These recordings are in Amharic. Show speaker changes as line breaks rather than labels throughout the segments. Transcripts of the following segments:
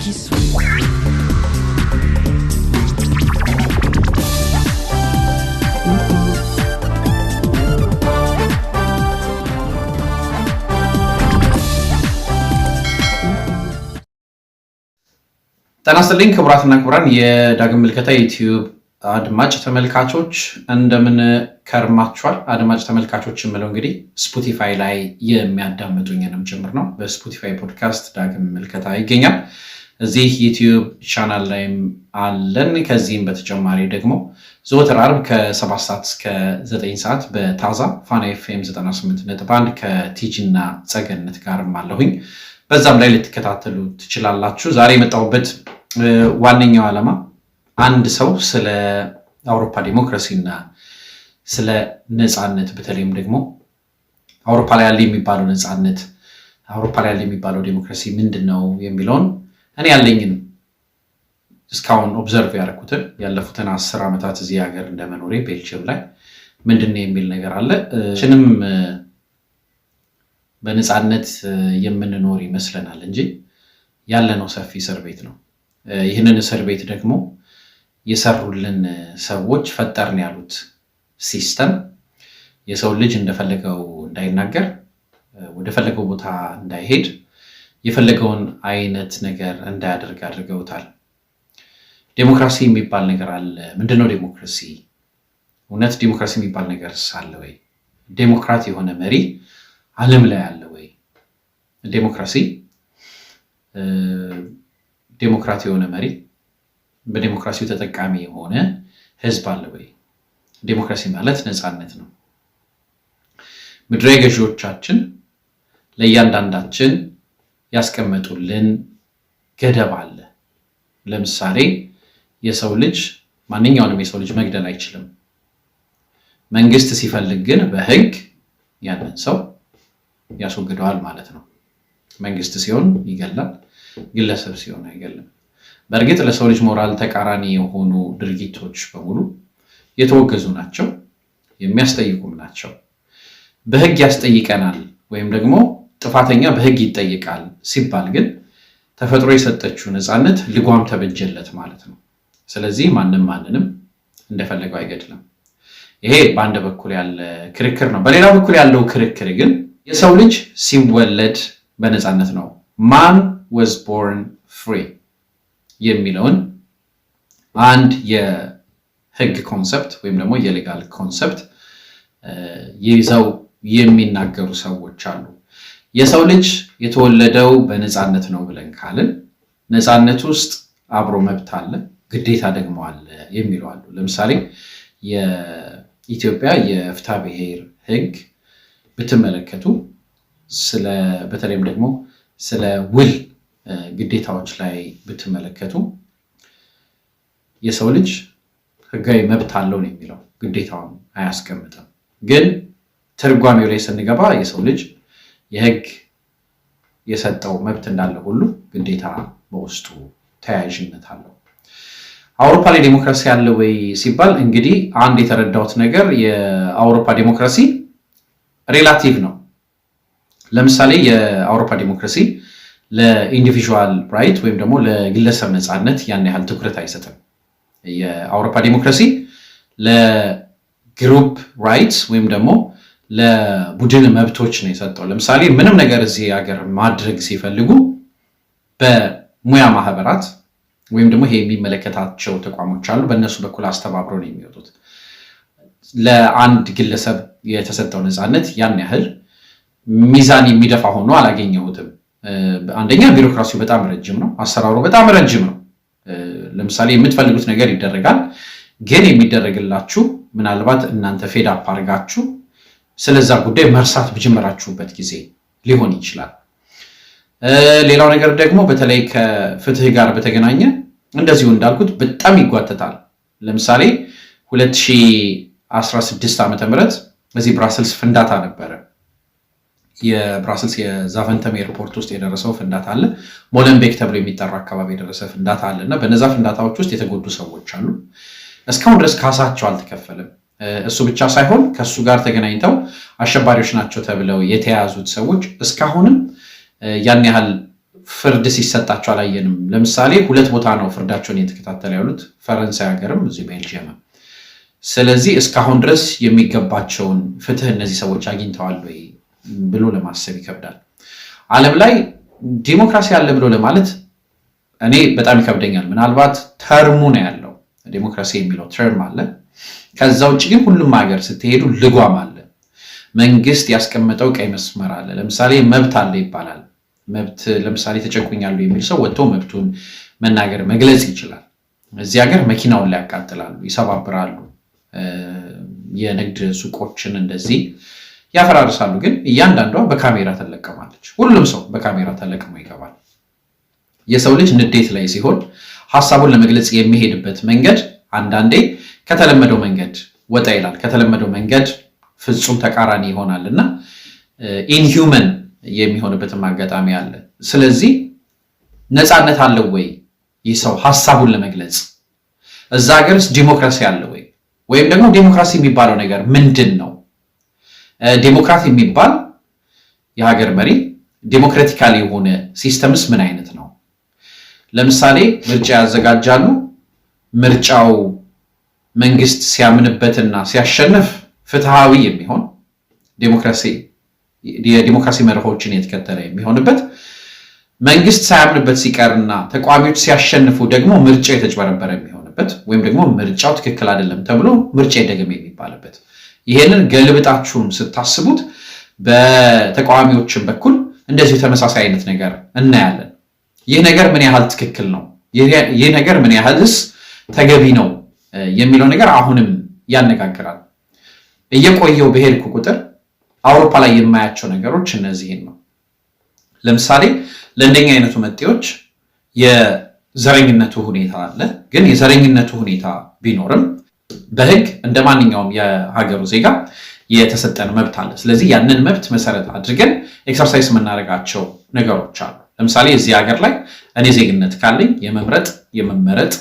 Qui
ጤና ይስጥልኝ ክቡራትና ክቡራን የዳግም ምልከታ ዩቲዩብ አድማጭ ተመልካቾች፣ እንደምን ከርማችኋል? አድማጭ ተመልካቾች የምለው እንግዲህ ስፖቲፋይ ላይ የሚያዳምጡኝንም ጭምር ነው። በስፖቲፋይ ፖድካስት ዳግም ምልከታ ይገኛል። እዚህ ዩቲዩብ ቻናል ላይም አለን። ከዚህም በተጨማሪ ደግሞ ዘወትር ዓርብ ከ7 ሰዓት እስከ 9 ሰዓት በታዛ ፋና ኤፍኤም 98.1 ከቲጂ እና ጸገነት ጋርም አለሁኝ። በዛም ላይ ልትከታተሉ ትችላላችሁ። ዛሬ የመጣሁበት ዋነኛው ዓላማ አንድ ሰው ስለ አውሮፓ ዲሞክራሲ እና ስለ ነፃነት፣ በተለይም ደግሞ አውሮፓ ላይ ያለ የሚባለው ነፃነት፣ አውሮፓ ላይ ያለ የሚባለው ዲሞክራሲ ምንድን ነው የሚለውን እኔ ያለኝን እስካሁን observe ያደረኩትን ያለፉትን 10 ዓመታት እዚህ ሀገር እንደመኖሬ ቤልጅየም ላይ ምንድን ነው የሚል ነገር አለ። ችንም በነፃነት የምንኖር ይመስለናል እንጂ ያለነው ሰፊ እስር ቤት ነው። ይህንን እስር ቤት ደግሞ የሰሩልን ሰዎች ፈጠርን ያሉት system የሰው ልጅ እንደፈለገው እንዳይናገር፣ ወደፈለገው ቦታ እንዳይሄድ፣ የፈለገውን አይነት ነገር እንዳያደርግ አድርገውታል። ዴሞክራሲ የሚባል ነገር አለ። ምንድነው ዴሞክራሲ? እውነት ዴሞክራሲ የሚባል ነገርስ አለ ወይ? ዴሞክራት የሆነ መሪ ዓለም ላይ አለ ወይ? ዴሞክራት የሆነ መሪ፣ በዴሞክራሲው ተጠቃሚ የሆነ ህዝብ አለ ወይ? ዴሞክራሲ ማለት ነፃነት ነው። ምድራዊ ገዢዎቻችን ለእያንዳንዳችን ያስቀመጡልን ገደብ አለ። ለምሳሌ የሰው ልጅ ማንኛውንም የሰው ልጅ መግደል አይችልም። መንግስት ሲፈልግ ግን በህግ ያንን ሰው ያስወግደዋል ማለት ነው። መንግስት ሲሆን ይገላል፣ ግለሰብ ሲሆን አይገልም። በእርግጥ ለሰው ልጅ ሞራል ተቃራኒ የሆኑ ድርጊቶች በሙሉ የተወገዙ ናቸው፣ የሚያስጠይቁም ናቸው። በህግ ያስጠይቀናል ወይም ደግሞ ጥፋተኛ በህግ ይጠይቃል ሲባል ግን ተፈጥሮ የሰጠችው ነፃነት ልጓም ተበጀለት ማለት ነው። ስለዚህ ማንም ማንንም እንደፈለገው አይገድልም። ይሄ በአንድ በኩል ያለ ክርክር ነው። በሌላ በኩል ያለው ክርክር ግን የሰው ልጅ ሲወለድ በነፃነት ነው። Man was born free የሚለውን አንድ የህግ concept ወይም ደግሞ የ legal concept ይዘው የሚናገሩ ሰዎች አሉ። የሰው ልጅ የተወለደው በነፃነት ነው ብለን ካልን ነፃነት ውስጥ አብሮ መብት አለ፣ ግዴታ ደግሞ አለ የሚሉ አሉ። ለምሳሌ የኢትዮጵያ የፍትሐ ብሔር ህግ ብትመለከቱ በተለይም ደግሞ ስለ ውል ግዴታዎች ላይ ብትመለከቱ የሰው ልጅ ህጋዊ መብት አለው ነው የሚለው፣ ግዴታውን አያስቀምጥም። ግን ትርጓሜው ላይ ስንገባ የሰው ልጅ የህግ የሰጠው መብት እንዳለ ሁሉ ግዴታ በውስጡ ተያያዥነት አለው። አውሮፓ ላይ ዴሞክራሲ አለ ወይ ሲባል እንግዲህ አንድ የተረዳሁት ነገር የአውሮፓ ዴሞክራሲ relative ነው። ለምሳሌ የአውሮፓ ዴሞክራሲ ለ individual right ወይም ደግሞ ለግለሰብ ነፃነት ያን ያህል ትኩረት አይሰጥም። የአውሮፓ ዴሞክራሲ ለ group rights ወይም ደግሞ ለቡድን መብቶች ነው የሰጠው። ለምሳሌ ምንም ነገር እዚህ ሀገር ማድረግ ሲፈልጉ በሙያ ማህበራት ወይም ደግሞ ይሄ የሚመለከታቸው ተቋሞች አሉ። በእነሱ በኩል አስተባብረው ነው የሚወጡት። ለአንድ ግለሰብ የተሰጠው ነፃነት ያን ያህል ሚዛን የሚደፋ ሆኖ አላገኘሁትም። አንደኛ ቢሮክራሲው በጣም ረጅም ነው። አሰራሩ በጣም ረጅም ነው። ለምሳሌ የምትፈልጉት ነገር ይደረጋል። ግን የሚደረግላችሁ ምናልባት እናንተ fed up አድርጋችሁ ስለዛ ጉዳይ መርሳት በጀመራችሁበት ጊዜ ሊሆን ይችላል። ሌላው ነገር ደግሞ በተለይ ከፍትህ ጋር በተገናኘ እንደዚሁ እንዳልኩት በጣም ይጓተታል። ለምሳሌ 2016 ዓመተ ምህረት እዚህ ብራስልስ ፍንዳታ ነበረ። የብራስልስ የዛቨንተም airport ውስጥ የደረሰው ፍንዳታ አለ። ሞለንቤክ ተብሎ የሚጠራ አካባቢ የደረሰ ፍንዳታ አለ እና በነዛ ፍንዳታዎች ውስጥ የተጎዱ ሰዎች አሉ። እስካሁን ድረስ ካሳቸው አልተከፈለም። እሱ ብቻ ሳይሆን ከእሱ ጋር ተገናኝተው አሸባሪዎች ናቸው ተብለው የተያዙት ሰዎች እስካሁንም ያን ያህል ፍርድ ሲሰጣቸው አላየንም። ለምሳሌ ሁለት ቦታ ነው ፍርዳቸውን እየተከታተሉ ያሉት፣ ፈረንሳይ ሀገርም እዚህ ቤልጅየምም። ስለዚህ እስካሁን ድረስ የሚገባቸውን ፍትህ እነዚህ ሰዎች አግኝተዋል ወይ ብሎ ለማሰብ ይከብዳል። ዓለም ላይ ዲሞክራሲ አለ ብሎ ለማለት እኔ በጣም ይከብደኛል። ምናልባት term ኡ ነው ያለው፣ ዲሞክራሲ የሚለው term አለ። ከዛ ውጭ ግን ሁሉም ሀገር ስትሄዱ ልጓም አለ። መንግስት ያስቀመጠው ቀይ መስመር አለ። ለምሳሌ መብት አለ ይባላል። መብት ለምሳሌ ተጨቁኛሉ የሚል ሰው ወጥቶ መብቱን መናገር መግለጽ ይችላል። እዚህ ሀገር መኪናውን ላይ ያቃጥላሉ፣ ይሰባብራሉ፣ የንግድ ሱቆችን እንደዚህ ያፈራርሳሉ። ግን እያንዳንዷ በካሜራ ትለቀማለች። ሁሉም ሰው በካሜራ ተለቅሞ ይገባል። የሰው ልጅ ንዴት ላይ ሲሆን ሀሳቡን ለመግለጽ የሚሄድበት መንገድ አንዳንዴ ከተለመደው መንገድ ወጣ ይላል። ከተለመደው መንገድ ፍጹም ተቃራኒ ይሆናል እና inhuman የሚሆንበትም አጋጣሚ አለ። ስለዚህ ነፃነት አለው ወይ ይህ ሰው ሀሳቡን ለመግለጽ? እዛ ሀገርስ ዲሞክራሲ አለ ወይ? ወይም ደግሞ ዲሞክራሲ የሚባለው ነገር ምንድን ነው? ዴሞክራት የሚባል የሀገር መሪ፣ democratical የሆነ system ስ ምን አይነት ነው? ለምሳሌ ምርጫ ያዘጋጃሉ። ምርጫው መንግስት ሲያምንበትና ሲያሸንፍ ፍትሃዊ የሚሆን፣ የዲሞክራሲ መርሆችን የተከተለ የሚሆንበት፣ መንግስት ሳያምንበት ሲቀርና ተቃዋሚዎች ሲያሸንፉ ደግሞ ምርጫው የተጭበረበረ የሚሆንበት ወይም ደግሞ ምርጫው ትክክል አይደለም ተብሎ ምርጫ ይደገም የሚባልበት፣ ይሄንን ገልብጣችሁም ስታስቡት በተቃዋሚዎችም በኩል እንደዚሁ ተመሳሳይ አይነት ነገር እናያለን። ይህ ነገር ምን ያህል ትክክል ነው? ይህ ነገር ምን ያህልስ ተገቢ ነው የሚለው ነገር አሁንም ያነጋግራል። እየቆየው በሄድኩ ቁጥር አውሮፓ ላይ የማያቸው ነገሮች እነዚህን ነው። ለምሳሌ ለእንደኛ አይነቱ መጤዎች የዘረኝነቱ ሁኔታ አለ። ግን የዘረኝነቱ ሁኔታ ቢኖርም በሕግ እንደ ማንኛውም የሀገሩ ዜጋ የተሰጠን መብት አለ። ስለዚህ ያንን መብት መሰረት አድርገን exercise የምናደርጋቸው ነገሮች አሉ። ለምሳሌ እዚህ ሀገር ላይ እኔ ዜግነት ካለኝ የመምረጥ፣ የመመረጥ፣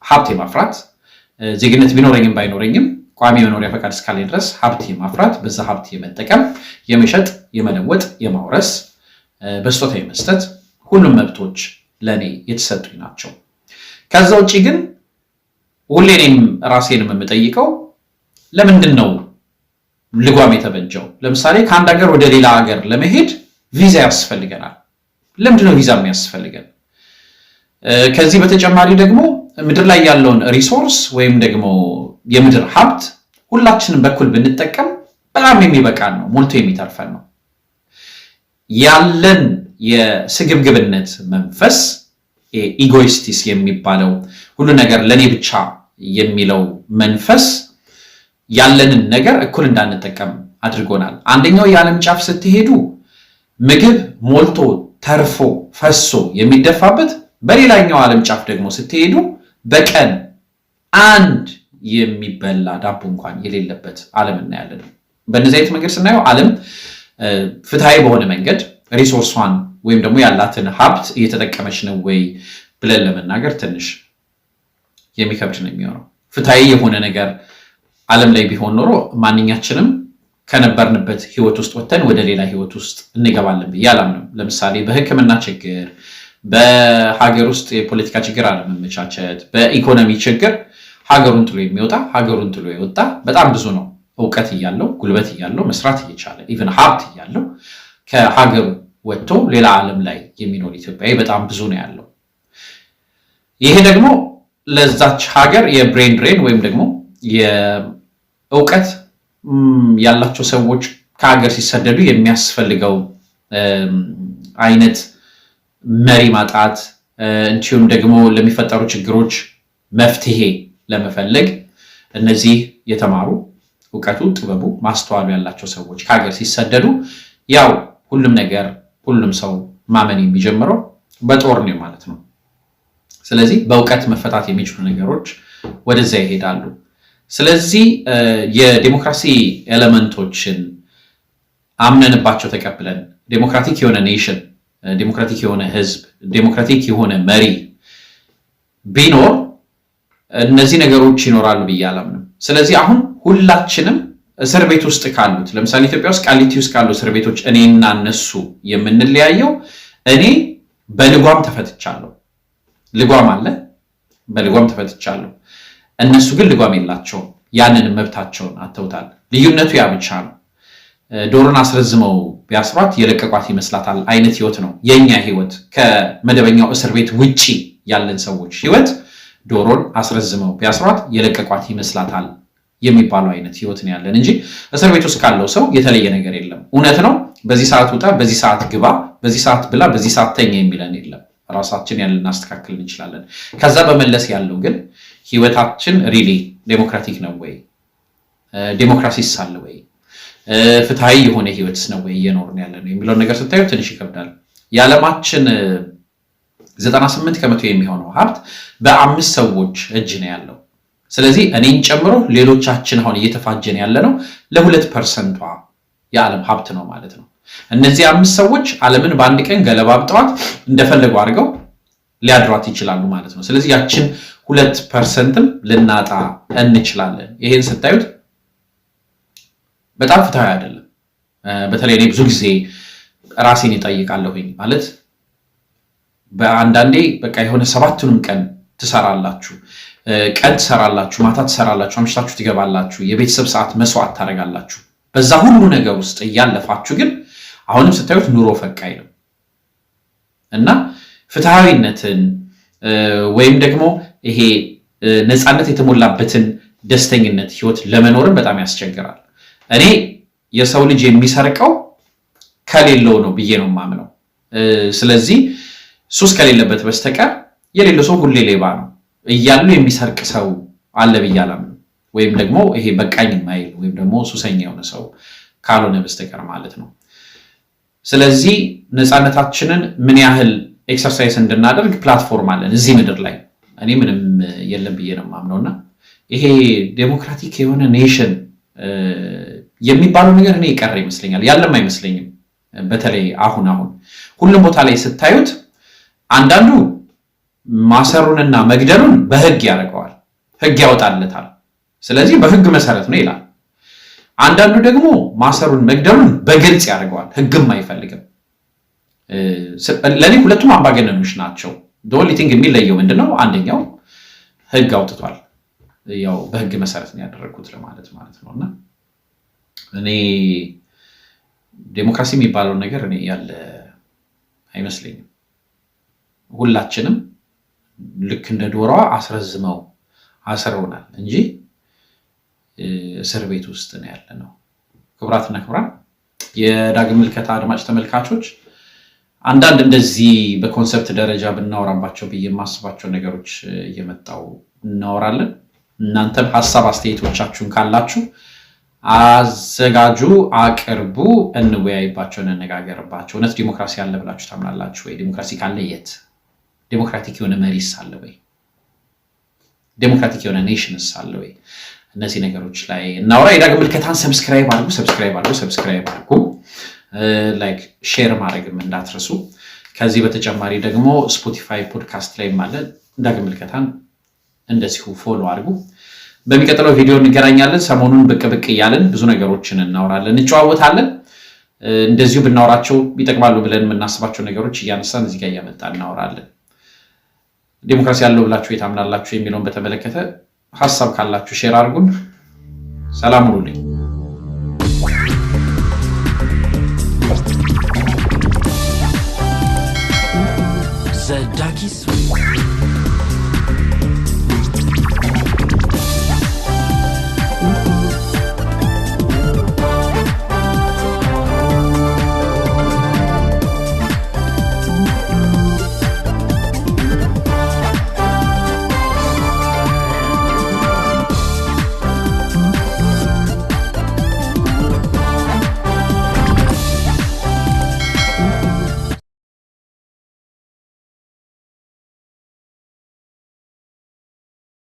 ሀብት የማፍራት፣ ዜግነት ቢኖረኝም ባይኖረኝም ቋሚ የመኖሪያ ፈቃድ እስካለኝ ድረስ ሀብት የማፍራት፣ በዛ ሀብት የመጠቀም፣ የመሸጥ፣ የመለወጥ፣ የማውረስ፣ በስጦታ የመስጠት ሁሉም መብቶች ለእኔ የተሰጡኝ ናቸው። ከዛ ውጭ ግን ሁሌ እኔም ራሴንም የምጠይቀው ለምንድን ነው ልጓም የተበጀው? ለምሳሌ ከአንድ ሀገር ወደ ሌላ ሀገር ለመሄድ ቪዛ ያስፈልገናል። ለምንድን ነው ቪዛ የሚያስፈልገን? ከዚህ በተጨማሪ ደግሞ ምድር ላይ ያለውን resource ወይም ደግሞ የምድር ሀብት ሁላችንም በኩል ብንጠቀም በጣም የሚበቃን ነው፣ ሞልቶ የሚተርፈን ነው። ያለን የስግብግብነት መንፈስ፣ egoistics የሚባለው፣ ሁሉ ነገር ለእኔ ብቻ የሚለው መንፈስ ያለንን ነገር እኩል እንዳንጠቀም አድርጎናል። አንደኛው የዓለም ጫፍ ስትሄዱ ምግብ ሞልቶ ተርፎ ፈሶ የሚደፋበት፣ በሌላኛው ዓለም ጫፍ ደግሞ ስትሄዱ በቀን አንድ የሚበላ ዳቦ እንኳን የሌለበት ዓለም እናያለን። በእነዚህ አይነት መንገድ ስናየው ዓለም ፍትሐዊ በሆነ መንገድ resource ኧን ወይም ደግሞ ያላትን ሀብት እየተጠቀመች ነው ወይ ብለን ለመናገር ትንሽ የሚከብድ ነው የሚሆነው። ፍትሐዊ የሆነ ነገር ዓለም ላይ ቢሆን ኖሮ ማንኛችንም ከነበርንበት ህይወት ውስጥ ወጥተን ወደ ሌላ ህይወት ውስጥ እንገባለን ብዬ አላምንም። ለምሳሌ በሕክምና ችግር፣ በሀገር ውስጥ የፖለቲካ ችግር አለመመቻቸት፣ በኢኮኖሚ ችግር ሀገሩን ጥሎ የሚወጣ፣ ሀገሩን ጥሎ የወጣ በጣም ብዙ ነው። እውቀት እያለው፣ ጉልበት እያለው፣ መስራት እየቻለ፣ even ሀብት እያለው ከሀገሩ ወጥቶ ሌላ ዓለም ላይ የሚኖር ኢትዮጵያዊ በጣም ብዙ ነው ያለው። ይሄ ደግሞ ለዛች ሀገር የ brain drain ወይም ደግሞ የእውቀት ያላቸው ሰዎች ከሀገር ሲሰደዱ የሚያስፈልገው አይነት መሪ ማጣት፣ እንዲሁም ደግሞ ለሚፈጠሩ ችግሮች መፍትሄ ለመፈለግ እነዚህ የተማሩ፣ እውቀቱ፣ ጥበቡ፣ ማስተዋሉ ያላቸው ሰዎች ከሀገር ሲሰደዱ ያው ሁሉም ነገር ሁሉም ሰው ማመን የሚጀምረው በጦር ነው ማለት ነው። ስለዚህ በእውቀት መፈታት የሚችሉ ነገሮች ወደዚያ ይሄዳሉ። ስለዚህ የዴሞክራሲ element ኦችን አምነንባቸው ተቀብለን ዴሞክራቲክ የሆነ nation፣ democratic የሆነ ህዝብ፣ ዴሞክራቲክ የሆነ መሪ ቢኖር እነዚህ ነገሮች ይኖራሉ ብዬ አላምንም። ስለዚህ አሁን ሁላችንም እስር ቤት ውስጥ ካሉት፣ ለምሳሌ ኢትዮጵያ ውስጥ ቃሊቲ ውስጥ ካሉ እስር ቤቶች እኔና እነሱ የምንለያየው እኔ በልጓም ተፈትቻለሁ። ልጓም አለ፣ በልጓም ተፈትቻለሁ። እነሱ ግን ልጓም የላቸውም። ያንን መብታቸውን አጥተውታል። ልዩነቱ ያ ብቻ ነው። ዶሮን አስረዝመው ቢያስሯት የለቀቋት ይመስላታል አይነት ህይወት ነው የኛ ህይወት። ከመደበኛው እስር ቤት ውጪ ያለን ሰዎች ህይወት ዶሮን አስረዝመው ቢያስሯት የለቀቋት ይመስላታል የሚባለው አይነት ህይወት ነው ያለን እንጂ እስር ቤት ውስጥ ካለው ሰው የተለየ ነገር የለም። እውነት ነው። በዚህ ሰዓት ውጣ፣ በዚህ ሰዓት ግባ፣ በዚህ ሰዓት ብላ፣ በዚህ ሰዓት ተኛ የሚለን የለም። ራሳችን ያለን ልናስተካክል እንችላለን። ከዛ በመለስ ያለው ግን ህይወታችን really democratic ነው ወይ? ዴሞክራሲስ አለ ወይ? ፍትሐዊ የሆነ ህይወትስ ነው ወይ እየኖርን ያለ ነው የሚለውን ነገር ስታዩ ትንሽ ይከብዳል። የዓለማችን 98% የሚሆነው ሀብት በአምስት ሰዎች እጅ ነው ያለው። ስለዚህ እኔን ጨምሮ ሌሎቻችን አሁን እየተፋጀን ያለ ነው ለ2%ቷ የዓለም ሀብት ነው ማለት ነው። እነዚህ አምስት ሰዎች ዓለምን በአንድ ቀን ገለባብጠዋት እንደፈለጉ አድርገው ሊያድሯት ይችላሉ ማለት ነው። ስለዚህ ያችን 2%ም ልናጣ እንችላለን። ይሄን ስታዩት በጣም ፍትሐዊ አይደለም። በተለይ እኔ ብዙ ጊዜ ራሴን እጠይቃለሁኝ። ማለት በአንዳንዴ በቃ የሆነ ሰባቱንም ቀን ትሰራላችሁ፣ ቀን ትሰራላችሁ፣ ማታ ትሰራላችሁ፣ አምሽታችሁ ትገባላችሁ፣ የቤተሰብ ሰዓት መስዋዕት ታደርጋላችሁ። በዛ ሁሉ ነገር ውስጥ እያለፋችሁ ግን አሁንም ስታዩት ኑሮ ፈቃይ ነው እና ፍትሐዊነትን ወይም ደግሞ ይሄ ነፃነት የተሞላበትን ደስተኝነት ህይወት ለመኖርም በጣም ያስቸግራል። እኔ የሰው ልጅ የሚሰርቀው ከሌለው ነው ብዬ ነው የማምነው። ስለዚህ ሱስ ከሌለበት በስተቀር የሌለው ሰው ሁሌ ሌባ ነው እያሉ የሚሰርቅ ሰው አለ ብዬ አላምንም። ወይም ደግሞ ይሄ በቃኝ የማይል ወይም ደግሞ ሱሰኛ የሆነ ሰው ካልሆነ በስተቀር ማለት ነው። ስለዚህ ነፃነታችንን ምን ያህል exercise እንድናደርግ platform አለን እዚህ ምድር ላይ። እኔ ምንም የለም ብዬ ነው የማምነው። እና ይሄ ዴሞክራቲክ የሆነ nation የሚባለው ነገር እኔ የቀረ ይመስለኛል፣ ያለም አይመስለኝም። በተለይ አሁን አሁን ሁሉም ቦታ ላይ ስታዩት አንዳንዱ ማሰሩንና መግደሉን በህግ ያደርገዋል፣ ህግ ያወጣለታል። ስለዚህ በህግ መሰረት ነው ይላል። አንዳንዱ ደግሞ ማሰሩን መግደሉን በግልጽ ያደርገዋል፣ ህግም አይፈልግም። ለእኔ ሁለቱም አምባገነኖች ናቸው። The only thing የሚለየው ምንድነው? አንደኛው ህግ አውጥቷል፣ ያው በህግ መሰረት ነው ያደረግኩት ለማለት ማለት ነው። እና እኔ ዴሞክራሲ የሚባለውን ነገር እኔ ያለ አይመስለኝም። ሁላችንም ልክ እንደ ዶሮዋ አስረዝመው አስረውናል እንጂ እስር ቤት ውስጥ ነው ያለ ነው። ክቡራትና ክቡራን የዳግም ምልከታ አድማጭ ተመልካቾች፣ አንዳንድ እንደዚህ በ concept ደረጃ ብናወራባቸው ብዬ የማስባቸው ነገሮች እየመጣው እናወራለን። እናንተም ሀሳብ አስተያየቶቻችሁን ካላችሁ አዘጋጁ፣ አቅርቡ፣ እንወያይባቸው፣ እንነጋገርባቸው። እውነት ዲሞክራሲ አለ ብላችሁ ታምናላችሁ ወይ? ዲሞክራሲ ካለ የት? ዴሞክራቲክ የሆነ መሪስ አለ ወይ? ዴሞክራቲክ የሆነ nations አለ ወይ? እነዚህ ነገሮች ላይ እናውራ። የዳግም ምልከታን subscribe አድርጉ፣ subscribe አድርጉ፣ subscribe አድርጉ። Like share ማድረግም እንዳትረሱ። ከዚህ በተጨማሪ ደግሞ Spotify podcast ላይም አለ። ዳግም ምልከታን እንደዚሁ follow አድርጉ። በሚቀጥለው ቪዲዮ እንገናኛለን። ሰሞኑን ብቅ ብቅ እያልን ብዙ ነገሮችን እናወራለን፣ እንጨዋወታለን። እንደዚሁ ብናወራቸው ይጠቅማሉ ብለን የምናስባቸው ነገሮች እያነሳን እዚህ ጋር እያመጣን እናወራለን። ዴሞክራሲ ያለው ብላችሁ የታምናላችሁ የሚለውን በተመለከተ ሀሳብ ካላችሁ share አድርጉን። ሰላም ሁኑልኝ።
ዘዳኪስ።